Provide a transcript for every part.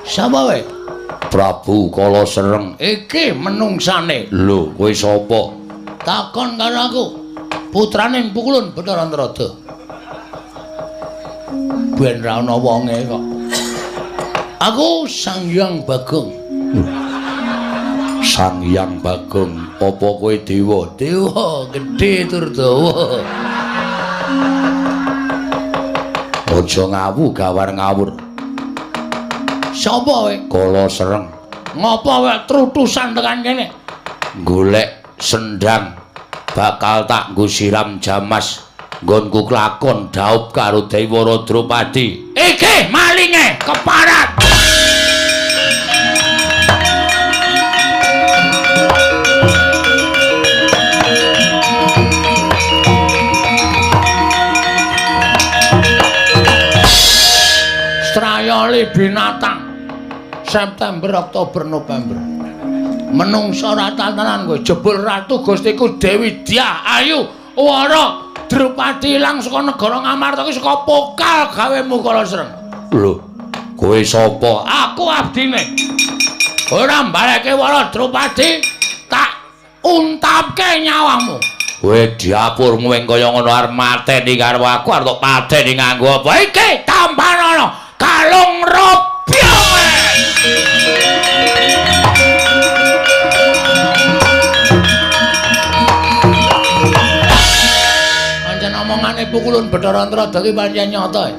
Sapa kowe? Prabu Kala Sereng. Iki menungsane. Lho, kowe sapa? Takon karo aku. Putrane Empu Kulun Bathara Antarada. Ben ra ana wonge kok. Aku Sang Hyang Bagong. Sang Hyang Bagong, apa kowe dewa? Dewa gedhe tur dawa. Aja ngawu gawar ngawur. Sapa kowe? Kala Sereng. Ngopo kowe trutusan tekan kene? Golek sendang bakal tak nggo siram jamas nggonku klakon dhaup karo Dewara Drupadi. Iki malinge keparat. Strayoli binatang. September, Oktober, November. Menungsa ora tatanan kowe jebul ratu Gustiku Dewi Dyah Ayu Wara Drupadi ilang saka negara Ngamarta iki saka pokal gawemu Kala Sreng. Lho, kowe sapa? Aku abdine. Ora mbaleke Wara Drupadi tak untapke nyawamu. Kowe diapurmu ing kaya ngono arep mateni karo aku arep tok pateni nganggo apa? Iki tampanana kalung robyong. Pancen omongane Pukulun Bathara Antarada iki pancen nyata.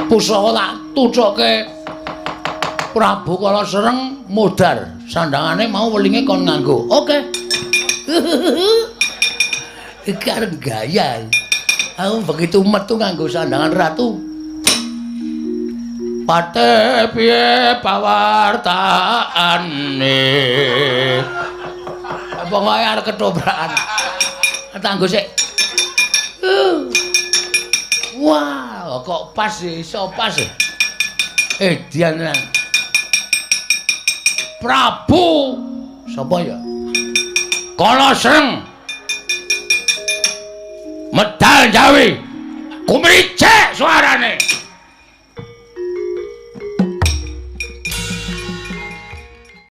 Pusaka tak tucuke Prabu Kala Sereng modar, sandangane mau welinge kon nganggo. Oke. Iki arep gaya. Aku begitu metu nganggo sandangan ratu. Pate piye pawartaane? Pokoke arep ketobrakan. Tanggo sik. Wah, kok pas iso pas. Dian tenan. Prabu sapa ya? Kala Sreng. Medal Jawi. Kumricik suarane.